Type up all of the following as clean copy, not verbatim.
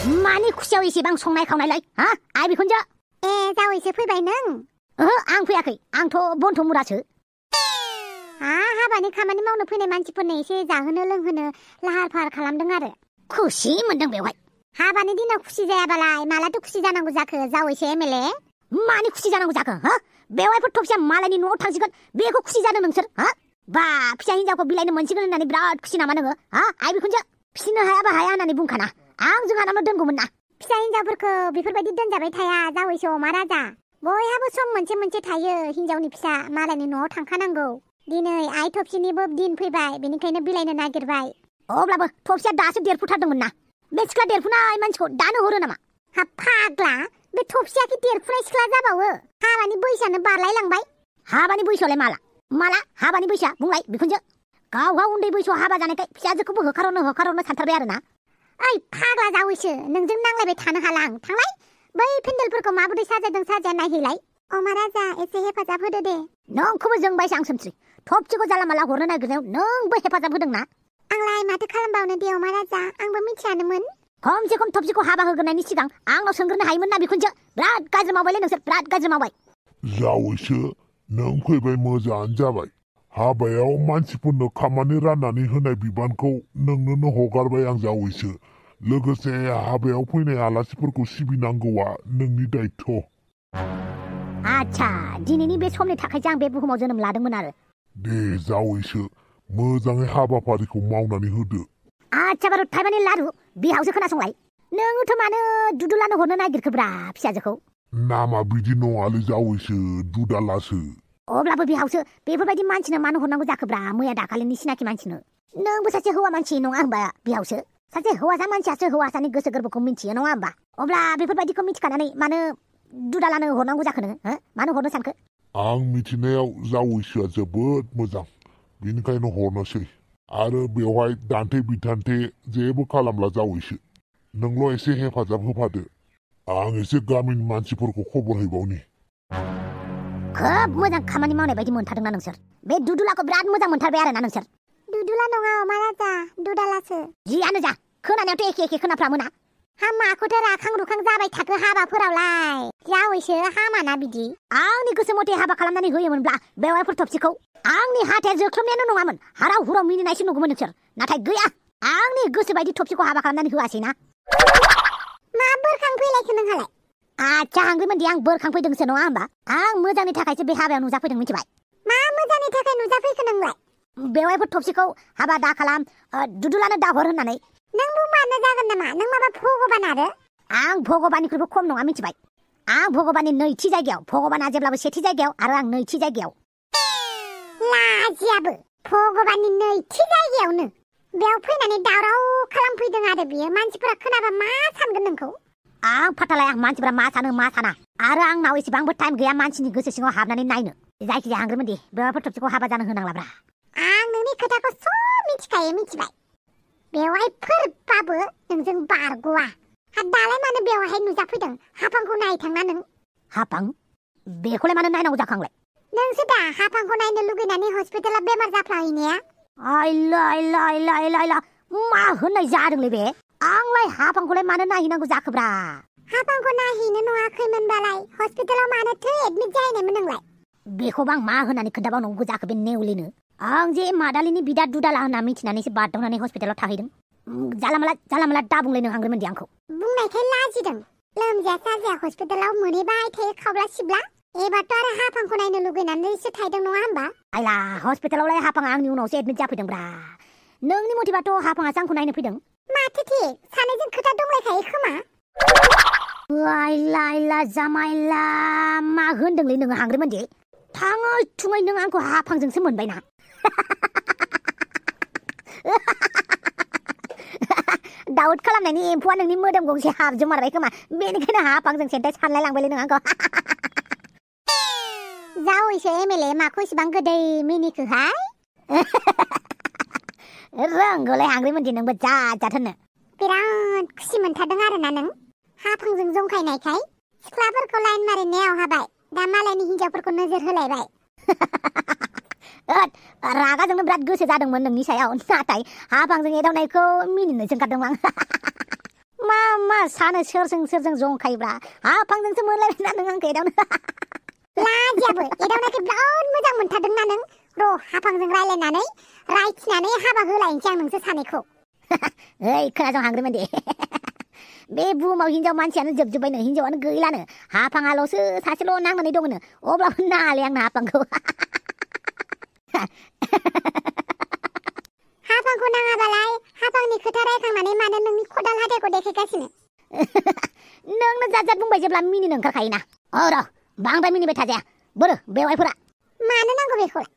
मानि खुसियाव एसेबां संनाय खावनायलाय हा आइ बिखुनजो जावैसो फैबाय नों आं फैयाखै आंथ' बन्थ' मुरासो हाबानि खामानि मावनो फैनाय मानसिफोरनो एसे जाहोनो लोंहोनो लाहार फाहार खालामदों आरो खुसि मोनदों बेवहाय हाबानि दिनाव खुसि जायाबालाय मालाथो खुसि जानांगौ जाखो जावैसो एमएलए मानि खुसि जानांगौ जाखो हा बेवहायफोर थफसिया मालायनि न'आव थांसिगोन बेखौ खुसि जादों नोंसोर हा बा फिसा हिनजावखौ बिलाइनो मोनसिगोन होननानै बिराद खुसि नामा नोङो हा आइ बिखुनजो फिसिनो हायाबा हाया होननानै बुंखाना आं जोंहानावनो दोनगौमोन ना फिसा हिनजावफोरखौ बेफोरबायदि दोनजाबाय थाया जावैसो अमा राजा बयहाबो सम मोनसे थायो हिनजावनि फिसा मालायनि न'आव थांखानांगौ दिनै आइ थफसिनिबो दिन फैबाय बेनिखायनो बिलाइनो नागिरबाय अब्लाबो थफसिया दासो देरफुथारदोंमोन ना बे सिख्ला देरफुनाय मानसिखौ दानो हरो नामा हाब फाग्ला बे थफसिया कि देरफुनाय सिख्ला जाबावो हाबानि बैसोआनो बारलायलांबाय हाबानि बैसोआलाय माला हाबानि बैसोआ बुंलाय बिखुनजो गाव उन्दै बैसोआव हाबा जानायखाय फिसाजोखौबो होखारहरनो सानथारबाय आरो ना ओइ फाग्ला जावैसो नोंजों नांलायबाय थानो हाला आं थांलाय बै पेन्डेलफोरखौ माबोरै साजायदों साजाया नायहैलाय अमा राजा एसे हेफाजाब होदो दे नोंखौबो जोंबायसो आं सोमस्रि थफसिखौ जाला माला हरनो नागिरनायाव नोंबो हेफाजाब होदों ना आंलाय माथो खालामबावनो दे अमा राजा आंबो मिथियानोमोन खमसे खम थफसिखौ हाबा होग्रोनायनि सिगां आंनाव सोंग्रोनो हायोमोन ना बिखुनजो बिराद गाज्रि मावबायलै नोंसोर बिराद गाज्रि मावबाय जावैसो नों फैबाय मोजाङानो जाबाय हाबायाव मानसिफोरनो खामानि राननानै होनाय बिबानखौ नोंनोनो हगारबाय आं जावैसो लोगोसे हाबायाव फैनाय आलासिफोरखौ सिबिनांगौआ नोंनि दायित्व आच्छा दिनैनि बे समनि थाखायसो आं बे बुहुमाव जोनोम लादोंमोन आरो दे जावैसो मोजाङै हाबाफारिखौ मावनानै होदो आच्छा बारु थाइबानि लारु बिहावसो खोनासंलाय नोङोथ' मानो दुदुलानो हरनो नागिरखोब्रा फिसाजोखौ नामा बिदि नङालै जावैसो दुदालासो अब्लाबो बिहावसो बेफोरबायदि मानसिनो मानो हरनांगौ जाखोब्रा मैया दाखालिनि सिनाखि मानसिनो नोंबो सासे हौवा मानसि नङा होनबा बिहावसो सासे हौवासा मानसियासो हौवासानि गोसो गोरबोखौ मिन्थियो नङा होनबा अब्ला बेफोरबायदिखौ मिथिखानानै मानो दुदालानो हरनांगौ जाखो नोङो मानो हरनो सानखो आं मिथिनायाव जावैसोआ जोबोद मोजां बेनिखायनो हरनोसै आरो बेवहाय दान्थे बिदान्थे जेबो खालामला जावैसो नोंल' एसे हेफाजाब होफादो आं एसे गामिनि मानसिफोरखौ खबर हैबावनि खोब मोजां खामानि मावनाय बायदि मोनथारदोंना नोंसोर बे दुदुलाखौ बिराद मोजां मोनथारबाय आरोना नोंसोर दुदुला नङा अमा राजा दुदालासो जियानो जा खोनानायावथ' एखे खोनाफ्रामोना माखौथो राखां रुखां जाबाय थाखो हाबाफोरावलाय जावैसो हामाना बिदि आंनि गोसो मथे हाबा खालामनानै होयोमोनब्ला बेवाइफोर थफसिखौ आंनि हाथाया जोख्लोबनायानो नङामोन हाराव हुराव मिनिनायसो नुगौमोन नोंसोर नाथाय गैया आंनि गोसो बायदि थफसिखौ हाबा खालामनानै होआसै ना मा बोरखां फैलायखो नोंहालाय आच्छा हांग्रिमोनदि आं बोरखांफैदोंसो नङा होमबा आं मोजांनि थाखायसो बे हाबायाव नुजाफैदों मिथिबाय मा मोजांनि थाखाय नुजाफैखो नोंलाय बेवाइफोर थफसिखौ हाबा दा खालाम दुदुलानो दाहर होननानै नोंबो मानो जागोन नामा नों माबा भगबान आरो आं भगबाननिख्रुइबो खम नङा मिथिबाय आं भगबाननि नैथि जायगायाव भगबाना जेब्लाबो सेथि जायगायाव आरो आं नैथि जायगायाव लाजियाबो भगबाननि नैथि जायगायावनो बेयाव फैनानै दावराव खालामफैदों आरो बियो मानसिफोरा खोनाबा मा सानगोन नोंखौ आं फाथालाय आं मानसिफोरा मा सानो मा साना आरो आंनाव एसेबांबो टाइम गैया मानसिनि गोसो सिङाव हाबनानै नायनो जायखिजाया हांग्रिमोनदि बेवाइफोर थफसिखौ हाबा जानो होनांलाब्रा आं नोंनि खोथाखौ सब मिथिखायो मिथिबाय बेवाइफोरबाबो नोंजों बारग'वा दालाय मानो बेवहाय नुजाफैदों हाफांखौ नायथांना नों हाफां बेखौलाय मानो नायनांगौ जाखांलाय नोंसो दा हाफांखौ नायनो लुगैनानै हस्पिटालाव बेमार जाफ्लाहैनाया आइला मा होननाय जादोंलै बे आंलाय हाफांखौलाय मानो नायहैनांगौ जाखोब्रा हाफांखौ नायहैनो नुवाखैमोनबालाय हस्पिटालाव मानोथो एडमिट जाहैनायमोन नोंलाय बेखौबा आं मा होननानै खोन्थाबावनांगौ जाखो बे नेवलिनो आं जे मादालिनि बिदा दुदाला होनना मिथिनानैसो बारदावनानै हस्पिटालाव थाहैदों जाला माला दा बुंलाय नों हांग्रिमोनदि आंखौ बुंनायखाय लाजिदों लोमजाया साजाया हस्पिटालाव मोनहैबाय थायो खावला सिबला एबारथ' आरो हाफांखौ नायनो लुगैनानैसो थाहैदों नङा होमबा आइला हस्पिटालावलाय हाफाङा आंनि उनावसो एडमिट जाफैदोंब्रा नोंनि मथेबाथ' हाफाङासो आंखौ नायनो फैदों माथो थिक सानैजों खोथा दंलायखायो खोमा आइला जामाइला मा होनदोंलै नोङो हांग्रिमोनदि थाङै थुङै नों आंखौ हाफांजोंसो मोनबायना दाउट खालामनायनि एम्फौआ नोंनि मोदोम गंसे हाबजोबमारबाय खोमा बेनिखायनो हाफांजों सेन्टाइस सानलाय लांबायलै नों आंखौ जावैसो एमएलए माखौ इसिबां गोदै मिनिखोहाय रोंगौलाय हांग्रिमोनदि नोंबो जात होननो बिराद खुसि मोनथारदों आरोना नों हाफांजों जंखायनायखाय सिख्लाफोरखौ लाइन मारिनायाव हाबाय दा मालायनि हिनजावफोरखौ नोजोर होलायबाय रागाजोंनो बिराद गोसो जादोंमोन नोंनि सायाव नाथाय हाफांजों एदावनायखौ मिनिनोसो ओंखारदों आं मा सानो सोरजों जंखायोब्रा हाफांजोंसो मोनलायबायना नों आंखौ एदावनो लाजियाबो एदावनायखौ बिराद मोजां मोनथारदोंना नों र' हाफांजों रायलायनानै रायथिनानै हाबा होलायनोसै आं नोंसोर सानैखौ ओइ खोनासं हांग्रोमोन दे बे बुहुमाव हिनजाव मानसियानो जोबजोब्बायनो हिनजावानो गैलानो हाफाङाल'सो सासेल' नांनानै दङनो अब्लाबो नाङालै आंनो हाफांखौ हाफांखौ नाङाबालाय हाफांनि खोथा रायखांनानै मानो नोंनि खदाल हाथायखौ देखायगासिनो नोंनो जात जात बुंबाय जेब्ला मिनिनो ओंखारखायोना र' बांद्राय मिनिबाय थाजाया बोरो बेवाइफोरा मानो नांगौ बेखौलाय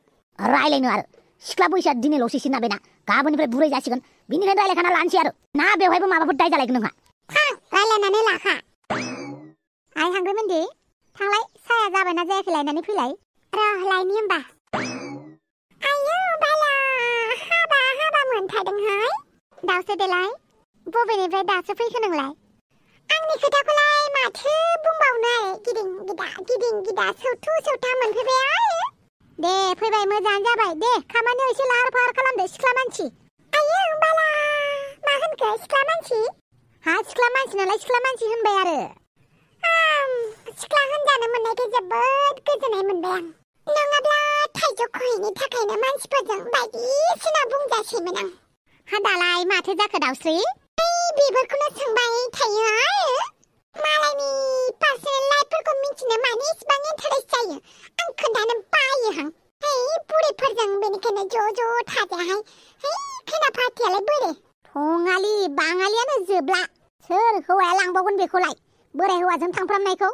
रायलायनो आरो सिख्ला बैसोआ दिनैल'सो नायबायना गाबोननिफ्राय बुरै जासिगोन बिनिखायनो रायलायखाना लानोसै आरो ना बेवहायबो माबाफोर दाय जालायगोन नोंहा थां रायलायनानै लाखा आइ हांग्रोमोनदि थांलाय साया जाबायना जायाखै लायनानै फैलाय र' लायनि होमबा आयौ बाला हाबा मोनथारदोंहाय दावसो देलाय बबेनिफ्राय दासो फैखो नोंलाय आंनि खोथाखौलाय माथो बुंबावनो गिदिं गिदा सौथा मोनफैबाय आरो दे फैबाय मोजाङानो जाबाय दे खामानियाव एसे लाहार फाहार खालामदो सिख्ला मानसि आयौ बाला मा होनखो सिख्ला मानसि हा सिख्ला मानसि नालाय सिख्ला मानसि होनबाय आरो सिख्ला होनजानो मोननायखौ जोबोद गोजोननाय मोनबाय आं नङाब्ला थाइजौ खहेनि थाखायनो मानसिफोरजों बायदिसिना बुंजासैमोन आं हा दालाय माथो जाखो दावस्रि बेफोरखौनो सोंबाय थायो आरो मालायनि पार्सनेल लाइफफोरखौ मिथिनो मानो इसेबां इन्टारेस्ट जायो आं खोन्थानो बायोहां बुरैफोरजों बेनिखायनो ज' थाजायाहाय खैना पार्टियालाय बोरै थङालि बाङालियानो जोबला सोर हौवाया लांबावगोन बेखौलाय बोराय हौवाजों थांफ्रामनायखौ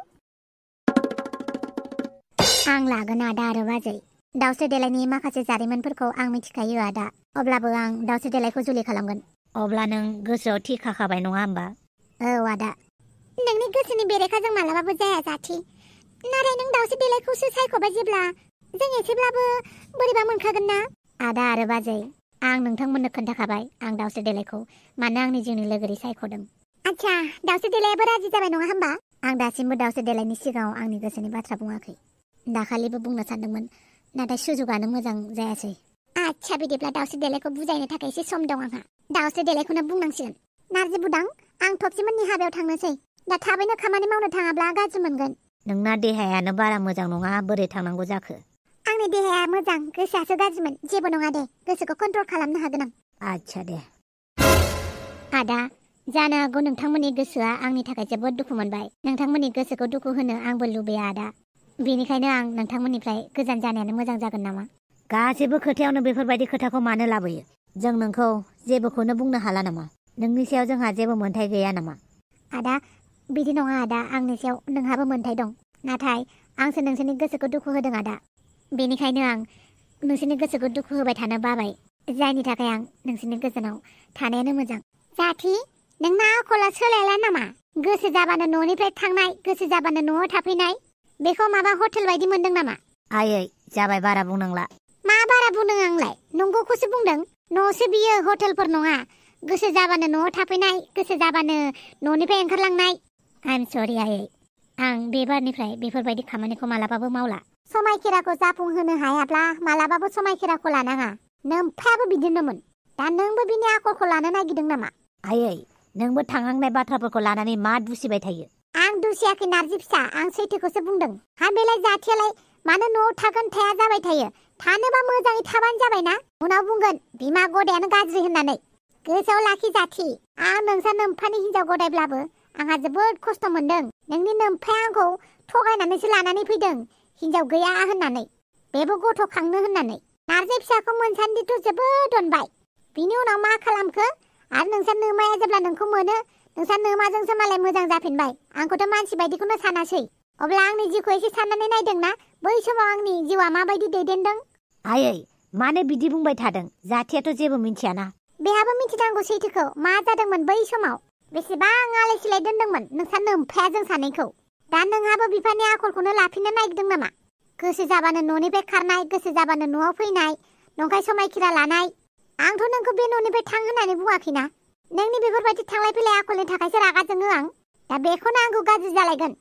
आं लागोन आदा आरो बाजै दावस्रि देलायनि माखासे जारिमिनफोरखौ आं मिथिखायो आदा अब्लाबो आं दावस्रि देलायखौ जुलि खालामगोन अब्ला नों गोसोआव थि खाखाबाय नङा होमबा औ आदा नोंनि गोसोनि बेरेखाजों मालाबाबो जाया जाथि नाथाय नों दावस्रि देलायखौसो सायख'बाय जेब्ला जों एसेब्लाबो बोरैबा मोनखागोन ना आदा आरो बाजै आं नोंथांमोननो खोन्थाखाबाय आं दावस्रि देलायखौ मानो आंनि जिउनि लोगोरि सायख'दों आच्छा दावस्रि देलायाबो राजि जाबाय नङा होमबा आं दासिमबो दावस्रि देलायनि सिगाङाव आंनि गोसोनि बाथ्रा बुङाखै दाखालिबो बुंनो सानदोंमोन नाथाय सुजुगानो मोजां जायासै आच्छा बिदिब्ला दावस्रि देलायखौ बुजायनो थाखाय एसे सम दं आंहा दावस्रि देलायखौनो बुंनांसिगोन नारजि बुदां आं थबसिमोननि हाबायाव थांनोसै दा थाबैनो खामानि मावनो थाङाब्ला गाज्रि मोनगोन नोंना देहायानो बारा मोजां नङा बोरै थांनांगौ जाखो आंनि देहाया मोजां गोसोआसो गाज्रिमोन जेबो नङा दे गोसोखौ कन्ट्रल खालामनो हागोन आं आच्छा दे आदा जानो हागौ नोंथांमोननि गोसोआ आंनि थाखाय जोबोद दुखु मोनबाय नोंथांमोननि गोसोखौ दुखु होनो आंबो लुबैया आदा बेनिखायनो आं नोंथांमोननिफ्राय गोजान जानायानो मोजां जागोन नामा गासैबो खोथायावनो बेफोरबायदि खोथाखौ मानो लाबोयो जों नोंखौ जेबोखौनो बुंनो हाला नामा नोंनि सायाव जोंहा जेबो मोन्थाय गैया नामा आदा बिदि नङा आदा आंनि सायाव नोंहाबो मोन्थाय दं नाथाय आंसो नोंसोरनि गोसोखौ दुखु होदों आदा बेनिखायनो आं नोंसोरनि गोसोखौ दुखु होबाय थानो बाबाय जायनि थाखाय आं नोंसोरनि गोजानाव थानायानो मोजां जाथि नोंना आखला सोलायला नामा गोसो जाबानो न'निफ्राय थांनाय गोसो जाबानो न'आव थाफैनाय बेखौ माबा हटेल बायदि मोनदों नामा आयै जाबाय बारा बुंनांला मा बारा बुंदों आंलाय नंगौखौसो बुंदों न'सो बियो हटेलफोर नङा गोसो जाबानो न'आव थाफैनाय गोसो जाबानो न'निफ्राय ओंखारलांनाय आइ एम सरि आयै आं बे बारनिफ्राय बेफोरबायदि खामानिखौ मालाबाबो मावला समायखिराखौ जाफुंहोनो हायाब्ला मालाबाबो समायखिराखौ लानाङा नोमफायाबो बिदिनोमोन दा नोंबो बिनि आखलखौ लानो नागिरदों नामा आयै नोंबो थांहांनाय बाथ्राफोरखौ लानानै मा दुसिबाय थायो आं दुसियाखै नारजि फिसा आं सैथोखौसो बुंदों हा बेलाय जाथियालाय मानो न'आव थागोन थाया जाबाय थायो थानोबा मोजाङै थाबानो जाबायना उनाव बुंगोन बिमा गदायानो गाज्रि होननानै गोसोआव लाखि जाथि आं नोंसा नोमफानि हिनजाव गदायब्लाबो आंहा जोबोद खस्थ' मोनदों नोंनि नोमफाया आंखौ थगायनानैसो लानानै फैदों हिनजाव गैया होननानै बेबो गथ' खांनो होननानै नारजि फिसाखौ मोनसान्दिथ' जोबोद अनबाय बिनि उनाव मा खालामखो आरो नोंसा नोमाया जेब्ला नोंखौ मोनो नोंसा नोमाजोंसो मालाय मोजां जाफिनबाय आंखौथ' मानसि बायदिखौनो सानासै अब्ला आंनि जिउखौ एसे साननानै नायदोंना बै समाव आंनि जिउआ माबायदि दैदेनदों आयै मानो बिदि बुंबाय थादों जाथियाथ' जेबो मिथियाना बेहाबो मिथिनांगौ सैथोखौ मा जादोंमोन बै समाव बेसेबां आलाय सिलाय दोनदोंमोन नोंसा नोमफाया जों सानैखौ दा नोंहाबो बिफानि आखलखौनो लाफिननो नागिरदों नामा गोसो जाबानो न'निफ्राय खारनाय गोसो जाबानो न'आव फैनाय नंखाय समायखिरा लानाय आंथ' नोंखौ बे न'निफ्राय थां होननानै बुङाखैना नोंनि बेफोरबायदि थांलाय फैलाय आखलनि थाखायसो रागा जोङो आं दा बेखौनो आंखौ गाज्रि जालायगोन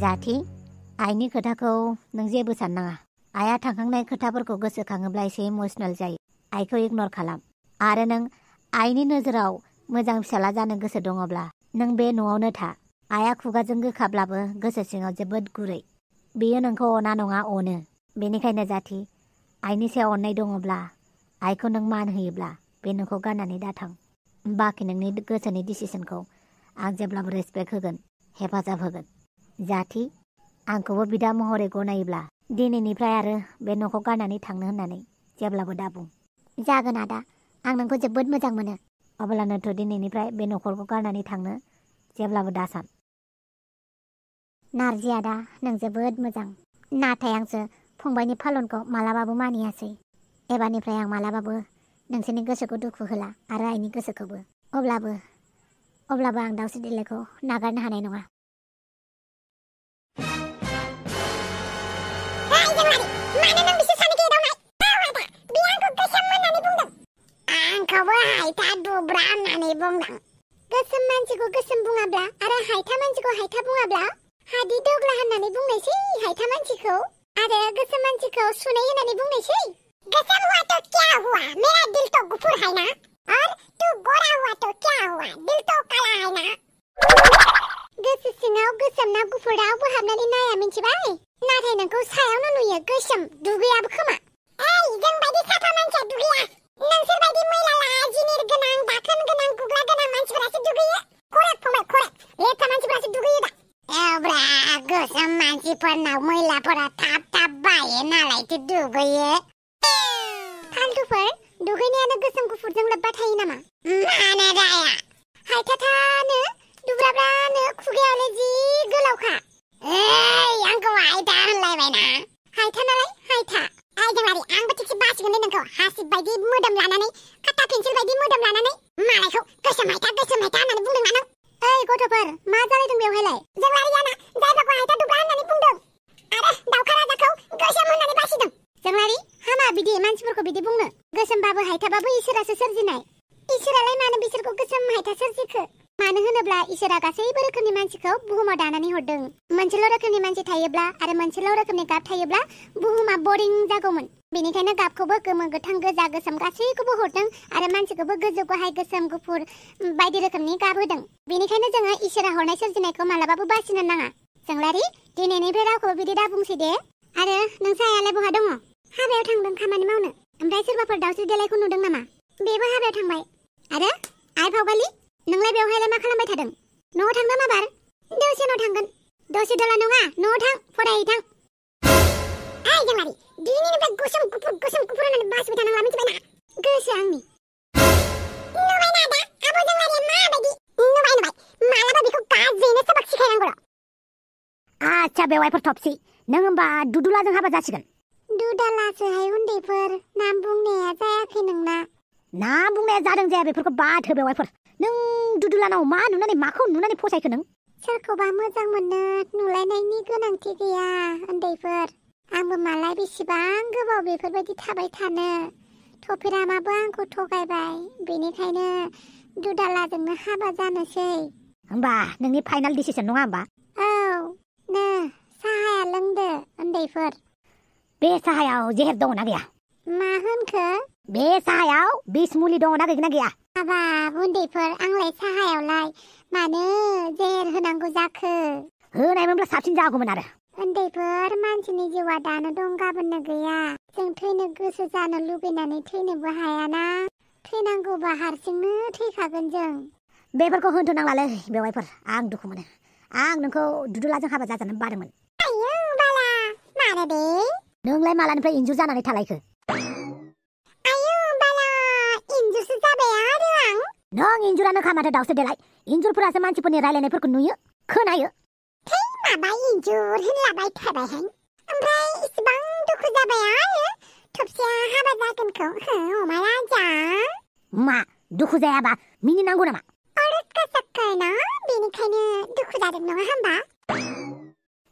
जाथि आइनि खोथाखौ नों जेबो साननाङा आइया थांखांनाय खोथाफोरखौ गोसोखाङोब्ला एसे इमोसनेल जायो आइखौ इगनर खालाम आरो नों आइनि नोजोराव मोजां फिसाला जानो गोसो दङब्ला नों बे न'आवनो था। आइया खुगाजों गोखाब्लाबो गोसो सिङाव जोबोद गुरै। बेयो नोंखौ अना नङा अनो। बेनिखायनो जाथि आइनि सायाव अननाय दङब्ला आइखौ नों मान होयोब्ला बे न'खौ गारनानै दाथां। बाखि नोंनि गोसोनि डिसिसनखौ आं जेब्लाबो रेसपेक्ट होगोन, हेफाजाब होगोन। जाथि आंखौबो बिदा महरै गनायोब्ला दिनैनिफ्राय आरो बे न'खौ गारनानै थांनो होननानै जेब्लाबो दाबुं। जागोन आदा, आं नोंखौ जोबोद मोजां मोनो। अब्लानोथ' दिनैनिफ्राय बे न'खरखौ गारनानै थांनो जेब्लाबो दासान। नारजि आदा, नों जोबोद मोजां। नाथाय आंसो फंबायनि फालनखौ मालाबाबो मानियासै। एबारनिफ्राय आं मालाबाबो नोंसोरनि गोसोखौ दुखु होला आरो आइनि गोसोखौबो। अब्लाबो आं दाउस्रि देलायखौ नागारनो हानाय नङा। आंखौबो हायथा दुब्रा होननानै बुंदों। गोसोम मानसिखौ गोसोम बुङाब्ला आरो हायथा मानसिखौ हायथा बुङाब्ला हादि दोग्ला होननानै बुंनायसै हायथा मानसिखौ, आरो गोसोम मानसिखौ सुनै होननानै बुंनायसै। गोसोम हुआ तो क्या हुआ, मेरा दिल तो गुफुर है ना, और तू गोरा हुआ तो क्या हुआ, दिल तो काला है ना। गोसो सिङाव गोसोम ना गुफुर रावबो हाबनानै नाया मिन्थिबाय। नाथाय नोंखौ सायावनो नुयो गोसोम, दुगैयाबो खोमा। ओइ, जों बायदि साफा मानसिया दुगैया। नोंसोर बायदि मैला लाजिनिर गोनां, दाखोन गोनां, गुग्ला गोनां मानसिफोरासो दुगैयो। करेक्ट फंबाय, करेक्ट। लेथ्रा मानसिफोरासो दुगैयो दा। एब्रा गोसोम मानसिफोरनाव मैलाफोरा थाब थाब बायो नालायथो दुगैयो। फालतुफोर, दुगैनायानो गोसोम गुफुरजों लोब्बा थायो नामा? मानो जाया? हायथाथानो दुब्राब्रानो खुगायावलाय जि गोलावखा। ओइ, आंखौ हायथा होनलायबाय ना। हायथा नालाय हायथा। ओइ जोंलारि, आंबो थिगसे बासिगोन दे नोंखौ। हासिब बायदि मोदोम लानानै, खाथा पेन्सिल बायदि मोदोम लानानै मालायखौ गोसोम हायथा होननानै बुंदों ना नों? ओइ गथ'फोर, मा जालायदों बेवहायलाय? जोंलारियाना जायफोरखौ हायथा दुब्रा होननानै बुंदों आरो दाउखा राजाखौ गोसोम होननानै बासिदों। जोंलारि, हामा बिदि मानसिफोरखौ बिदि बुंनो। गोसोमबाबो हायथाबाबो इसोरासो सोरजिनाय। इसोरालाय मानो बिसोरखौ गोसोम हायथा सोरजिखो? मानो होनोब्ला इसोरा गासैबो रोखोमनि मानसिखौ बुहुमाव दानानै हरदों। मोनसेल' रोखोमनि मानसि थायोब्ला आरो मोनसेल' रोखोमनि गाब थायोब्ला बुहुमा बरिं जागौमोन। बेनिखायनो गाबखौबो गोमो, गोथां, गोजा, गोसोम गासैखौबो हरदों आरो मानसिखौबो गोजौ गाहाय गोसोम गुफुर बायदि रोखोमनि गाब होदों। बेनिखायनो जोङो इसोरा हरनाय सोरजिनायखौ मालाबाबो बासिनो नाङा। जोंलारि, दिनैनिफ्राय रावखौबो बिदि दा बुंसै दे। आरो नोंसायालाय बहा दङ? हाबायाव थांदों खामानि मावनो। ओमफ्राय सोरबाफोर दाउस्रि देलायखौ नुदों नामा? बेबो हाबायाव थांबाय। आरो आइ फावगालि, नोंलाय बेवहायलाय मा खालामबाय थादों? न'आव थांना माबार? दसे उनाव थांगोन। दसे दला नङा, न'आव थां, फरायहैथां। ओइ जोंलारि, दिनैनिफ्राय गोसोम गुफुर होननानै बासिबाय थानांला मिथिबायना? गोसो आंनि। नुबायना दा आब' जोंलारिया माबायदि? नुबाय, मालाबा बेखौ गाज्रियैनो सबक सिखायनांगौ र'। आच्छा बेवाइफोर थबसि, नों होमबा दुदुलाजों हाबा जासिगोन। दुदालासोहाय उन्दैफोर, नाम बुंनाया जायाखै नोंना। नाम बुंनाया जादों जाया बेफोरखौ बाद हो बेवाइफोर। नों दुदुलानाव मा नुनानै माखौ नुनानै फसायखो नों? सोरखौबा मोजां मोननो नुलायनायनि गोनांथि गैया उन्दैफोर। आंबो मालाय बेसेबां गोबाव बेफोरबायदि थाबाय थानो। थफिरामाबो आंखौ थगायबाय, बेनिखायनो दुदालाजोंनो हाबा जानोसै। होमबा नोंनि फाइनाल डिसिसन नङा होमबा? औ, नो साहाया लोंदो उन्दैफोर। बे साहायाव जेहेर दङना गैया? मा होनखो? बे साहायाव बिस मुलि दङना गैया? हाबाब उन्दैफोर, आंलाय साहायावलाय मानो जेहेर होनांगौ जाखो? होनायमोनब्ला साबसिन जागौमोन आरो। उन्दैफोर, मानसिनि जिउआ दानो दं गाबोननो गैया। जों थैनो गोसो जानो लुगैनानै थैनोबो हायाना। थैनांगौबा हारसिंनो थैखागोन जों। बेफोरखौ होनथ'नांलालै बेवाइफोर, आं दुखु मोनो। आं नोंखौ दुदुलाजों हाबा जाजानो बादोंमोन। आयौ बाला, मानो दे? नोंलाय मालानिफ्राय इन्जुर जानानै थालायखो? आयौ बाला, इन्जुरसो जाबाय आरो आं। नों इन्जुरानोखा माथो दाउस्रि देलाय। इन्जुरफोरासो मानसिफोरनि रायलायनायफोरखौ नुयो, खोनायो। थै माबा इन्जुर होनलाबाय थाबायहाय। ओमफ्राय इसिबां दुखु जाबाय आरो थबसिया हाबा जागोनखौ, हो अमा राजा? मा दुखु जायाबा मिनिनांगौ नामा? अरथखा साक्कार ना, बेनिखायनो दुखु जादों नङा होमबा?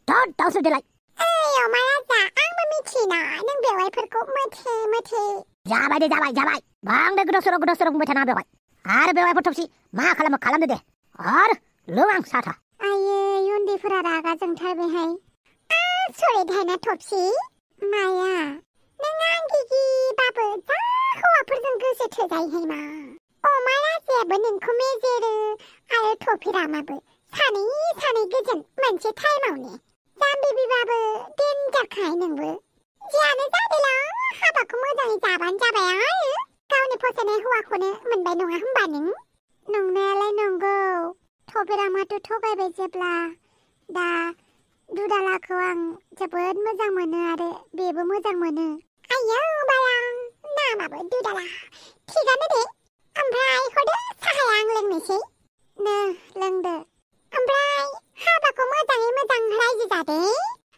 थोद दाउस्रि देलाय। ओइ अमा राजा, आंबो मिथियोना नों बेवाइफोरखौ मोथे। जाबाय दे जाबाय। बांद्राय गोदाव सोराव बुंबाय थानाङा बेवहाय। आरो बेवाइफोर थबसि, मा खालामो खालामदो दे। आरो लों आं साथा। आयै उन्दैफोरा रागा जोंथारबायहाय। सरिथायना थबसि, माया नों आं गिगिबाबो जा हौवाफोरजों गोसो थोजायोहाय मा। अमा राजायाबो नोंखौ मेजेरो आरो थफिरामाबो सानै गोजोन मोनसे टाइमावनो जाम्बि बिबाबो डेन्जारखाय नोंबो जियानो जादोला हाबाखौ मोजाङै जाबानो जाबाय आरो गावनि फसायनाय हौवाखौनो मोनबाय नङा होमबा नों नंनायालाय नंगौ थफिरामाथ' थगायबाय जेब्ला दा दुदालाखौ आं जोबोद मोजां मोनो आरो बेबो मोजां मोनो आयौ बालां नामाबो दुदाला थिगानो दे ओमफ्राय हरदो साहाया आं लोंनोसै लोंदो ओमफ्राय हाबाखौ मोजाङै मोजां रायजो जादे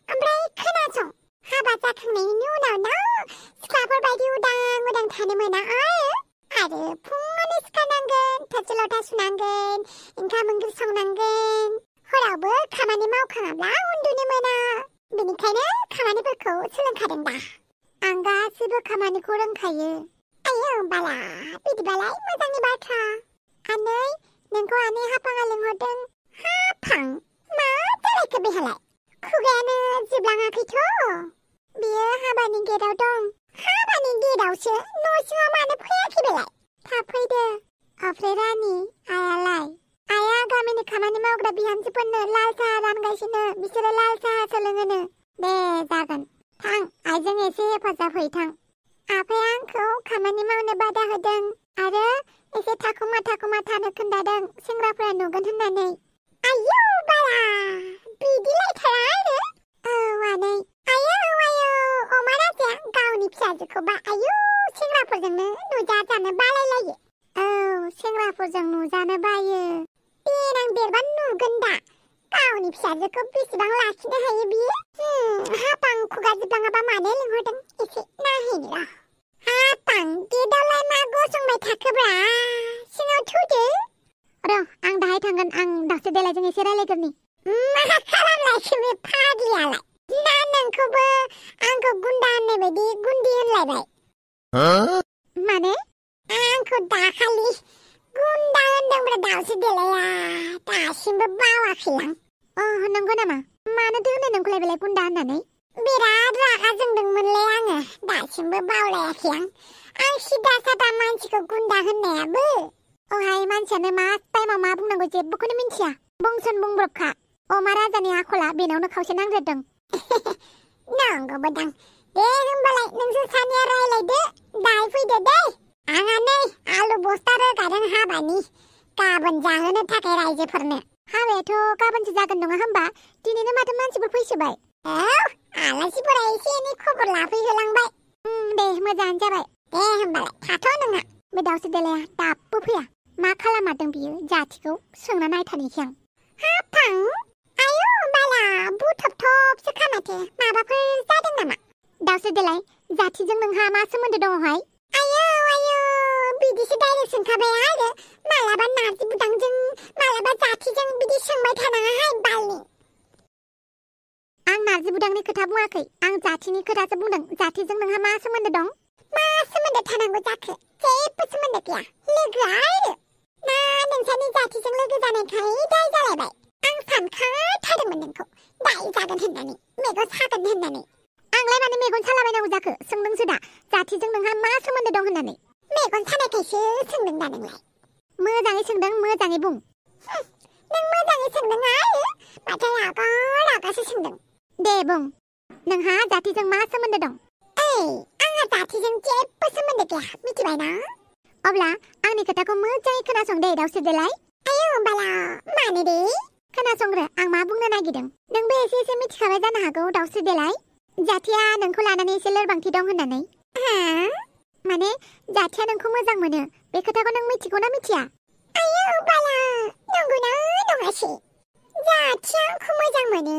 ओमफ्राय खोनासं हाबा जाखांनायनि उनाव सिख्लाफोर बायदि उदां थानो मोना आरो फुङावनो सिखारनांगोन थोरसि लथा सुनांगोन ओंखाम ओंख्रि संनांगोन हरावबो खामानि मावखाङाब्ला उन्दुनो मोना बेनिखायनो खामानिफोरखौ सोलोंखादों दा आं गासैबो खामानिखौ रोंखायो आयौ बाला बिदिबालाय मोजांनि बाथ्रा आनै नोंखौ आनै हाफाङा लिंहरदों हाफां मा जालायखो बेहालाय खुगायानो जोबलाङाखैथ' बियो हाबानि गेटआव दं हाबानि गेटआवसो न' सिङाव मानो फैयाखै बेलाय थाब फैदो ओमफ्राय रानि आयालाय आया गामिनि खामानि मावग्रा बिहामजोफोरनो लाल साहा रानगासिनो बिसोरो लाल साहासो लोङोनो दे जागोन थां आइजों एसे हेफाजाब हैथां आफाया आंखौ खामानि मावनो बादा होदों आरो एसे थाखुमा थानो खोन्थादों सेंग्राफोरा नुगोन होननानै आयौ बाला बिदिलायथारा आरो औ आनै आयौ अमा राजाया गावनि फिसाजोखौबा आयौ सेंग्राफोरजोंनो नुजाजानो बालायलायो औ सेंग्राफोरजों नुजानो बायो देनां देरबा नुगोन दा गावनि फिसाजोखौ बेसेबां लाखिनो हायो बियो हाफां खुगा जोबलाङाबा मानो लिंहरदों एसे नायहैनो र' हाफां गेटआवलाय मा गसंबाय थाखोब्रा सिङाव थौदो र' आं दाहाय थांगोन आं दासो देलायजों एसे रायलायग्रोनि मा खालामलायखो बे फाग्लियालाय ना नोंखौबो आंखौ गुन्दा होननाय बायदि गुन्दि होनलायबाय माने आंखौ दाखालि गुन्दा होनदोंब्रा दाउसो देलाया दासिमबो बावाखैलां नंगौ नामा मानोथो होनो नोंखौलाय बेलाय गुन्दा होननानै बिराद रागा जोंदोंमोनलै आङो दासिमबो बावलायाखै आं सिदा सादा मानसिखौ गुन्दा होननायाबो अहाय मानसियानो मा टाइमाव मा बुंनांगौ जेबोखौनो मिन्थिया बुंसन बुंब्रबखा अमा राजानि आखला बेनावनो खावसे नांग्रोदों नंगौबो दां दे होमबालाय नोंसोर सानैया रायलायदो दाहाय फैदो दे आंहा नै आलु बस्ता रोगादों हाबानि गाबोन जाहोनो थाखाय रायजोफोरनो हाबायाथ' गाबोनसो जागोन नङा होमबा दिनैनो माथो मानसिफोर फैसोबाय आलासिफोरा एसे एनै खबर लाफैहोलांबाय दे मोजाङानो जाबाय दे होमबालाय थाथ' नोंहा बे दाउसो देलाया दाबो फैया मा खालामारदों बियो जाथिखौ सोंना नायथारनोसै आं हाफां आयौ बाला बुथबथबसो खामाथो माबाफोर जादों नामा दाउसो देलाय जाथिजों नोंहा मा सोमोन्दो दङहाय आयौ बिदिसो डाइरेक्ट सोंखाबाय आरो मालाबा नार्जि बुदांजों मालाबा जाथिजों बिदि सोंबाय थानाङाहाय बालनि आं नार्जि बुदांनि खोथा बुङाखै आं जाथिनि खोथासो बुंदों जाथिजों नोंहा मा सोमोन्दो दं मा सोमोन्दो थानांगौ जाखो जेबो सोमोन्दो गैया लोगो आरो ना नोंसानि जाथिजों लोगो जानायखाय दाय जालायबाय आं सानखाथारदोंमोन नोंखौ दाय जागोन होननानै मेगन सागोन होननानै आंलाय मानो मेगन सालाबायनांगौ जाखो सोंदोंसो दा जाथिजों नोंहा मा सोमोन्दो दं होननानै मेगन सानायखायसो सोंदों दा नोंलाय मोजाङै सोंदों मोजाङै बुं नों मोजाङै सोंदों आरो माथो रागासो सोंदों दे बुं नोंहा जाथिजों मा सोमोन्दो दं आंहा जाथिजों जेबो सोमोन्दो गैया मिथिबायना अब्ला आंनि खोथाखौ मोजाङै खोनासं दे दाउसो देलाय आयौ बाला मानो दे खोनासंग्रो आं मा बुंनो नागिरदों नोंबो एसे मिथिखाबाय जानो हागौ दाउसो देलाय जाथिया नोंखौ लानानै एसे लोरबांथि दं होननानै माने जाथिया नोंखौ मोजां मोनो बे खोथाखौ नों मिथिगौ ना मिथिया आयौ बाला नंगौना नङासै जाथिया आंखौ मोजां मोनो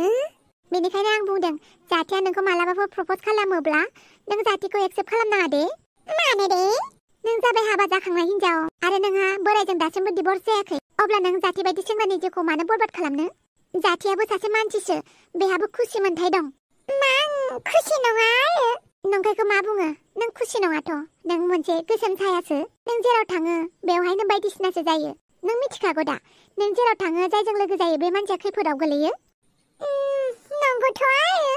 बेनिखायनो आं बुंदों जाथिया नोंखौ मालाबाफोर प्रप'ज खालामोब्ला नों जाथिखौ एक्सेप्ट खालामनाङा दे मानो दे नों जाबाय हाबा जाखांनाय हिनजाव आरो नोंहा बोरायजों दासिमबो डिभ'र्स जायाखै अब्ला नों जाथि बायदि सेंग्रानि जिउखौ मानो बरबाद खालामनो जाथियाबो सासे मानसिसो बेहाबो खुसि मोन्थाय दं मा खुसि नङा आरो नंखायखौ मा बुङो नों खुसि नङाथ' नों मोनसे गोसोम सायासो नों जेराव थाङो बेवहायनो बायदिसिनासो जायो नों मिथिखागौ दा नों जेराव थाङो जायजों लोगो जायो बे मानसिया खैफोदाव गोलैयो नंगौथ' आरो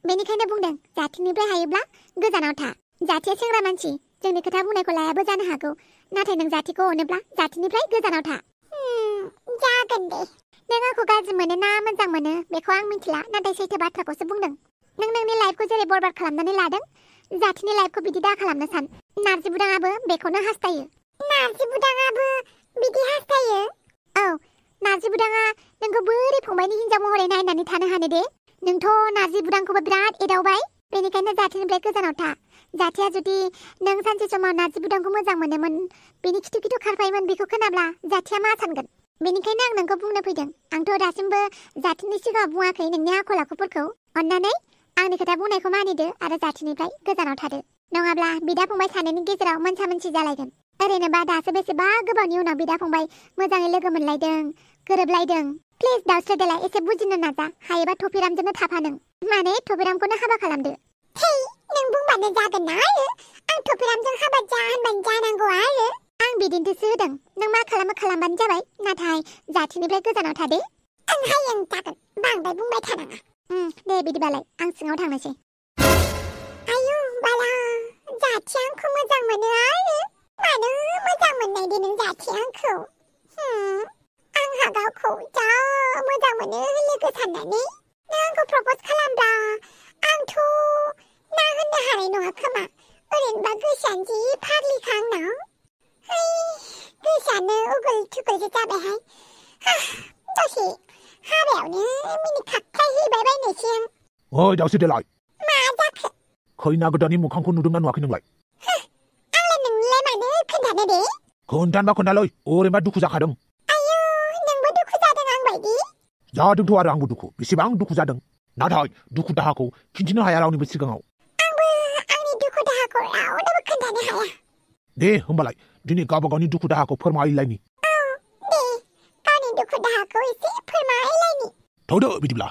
बेनिखायनो बुंदों जाथिनिफ्राय हायोब्ला गोजानाव था जाथिया सेंग्रा मानसि जोंनि खोथा बुंनायखौ लायाबो जानो हागौ नाथाय नों जाथिखौ अनोब्ला जाथिनिफ्राय गोजानाव था। जागोन दे। नों आंखौ गाज्रि मोनो ना मोजां मोनो बेखौ आं मिथिला, नाथाय सैथो बाथ्राखौसो बुंदों। नों नोंनि लाइफखौ जेरै बरबाद खालामनानै लादों, जाथिनि लाइफखौ बिदि दा खालामनो सान। नारजि बुदाङाबो बेखौनो हास्थायो। नारजि बुदाङाबो बिदि हास्थायो? औ, नारजि बुदाङा नोंखौ बोरै फंबायनि हिनजाव महरै नायनानै थानो हानो दे? नोंथ' नारजि बुदांखौबो बिराद एदावबाय, बेनिखायनो जाथिनिफ्राय गोजानाव था। जाथिया जुदि नों सानसे समाव नारजि बुदांखौ मोजां मोनोमोन, बेनि खिथु खिथु खारफायोमोन, बेखौ खोनाब्ला जाथिया मा सानगोन? बेनिखायनो आं नोंखौ बुंनो फैदों। आंथ' दासिमबो जाथिनि सिगाङाव बुङाखै नोंनि आखल आखुफोरखौ। अन्नानै आंनि खोथा बुंनायखौ मानिदो आरो जाथिनिफ्राय गोजानाव थादो। नङाब्ला बिदा फंबाय सानैनि गेजेराव मोनसा मोनसि जालायगोन। ओरैनोबा दासो बेसेबा गोबावनि उनाव बिदा फंबाय मोजाङै लोगो मोनलायदों, गोरोबलायदों। प्लिज दाउस्रि देलाय, एसे बुजिनो नाजा। हायोबा थफिरामजोंनो थाफा नों। माने थफिरामखौनो हाबा खालामदो। हेइ, नों बुंबानो जागोन ना आरो? आं थफिरामजों हाबा जा होनबानो जानांगौ आरो? आं बिदिन्थिसो होदों। नों मा खालामो खालामबानो जाबाय, नाथाय जाथिनिफ्राय गोजानाव थादे। आंहाय आं जागोन, बांद्राय बुंबाय थानाङा। दे बिदिबालाय आं सिङाव थांनोसै। आयु बाला, जाथिया आंखौ मोजां मोनो आरो? मानो मोजां मोननाय दे नों जाथिया आंखौ? आंहा गावखौ जा मोजां मोनो लोगो साननानै नों आंखौ प्रप'ज खालामब्ला आंथ' ना होननो हानाय नङा खोमा। ओरैनोबा गोसोआनो जि फाग्लिखा आंनाव। गोसोआनो उगुल थुगुलसो जाबायहाय। दसे हाबायावनो मिनि खाख्लायहैबाय बायनोसै आं। ओइ दाउस्रि देलाय, मा जाखो? खैना गोदाननि मोखांखौ नुदोंना नुवाखै नोंलाय? आंलाय नोंनोलाय मानो खोन्थानो दे? खोन्थानोबा खोन्थालै, ओरैनोबा दुखु जाखादों। आयु, नोंबो दुखु जादों आं बायदि? जादोंथ' आरो आंबो दुखु, बेसेबां दुखु जादों। नाथाय दुखु दाहाखौ खिन्थिनो हाया रावनिबो सिगाङाव। आंबो आंनि दुखु दाहाखौ रावनोबो खोन्थानो हाया। दे होमबालाय दिनै गावबा गावनि दुखु दाहाखौ फोरमायलायनि। दे, गावनि दुखु दाहाखौ एसे फोरमायलायनि। थौदो बिदिब्ला।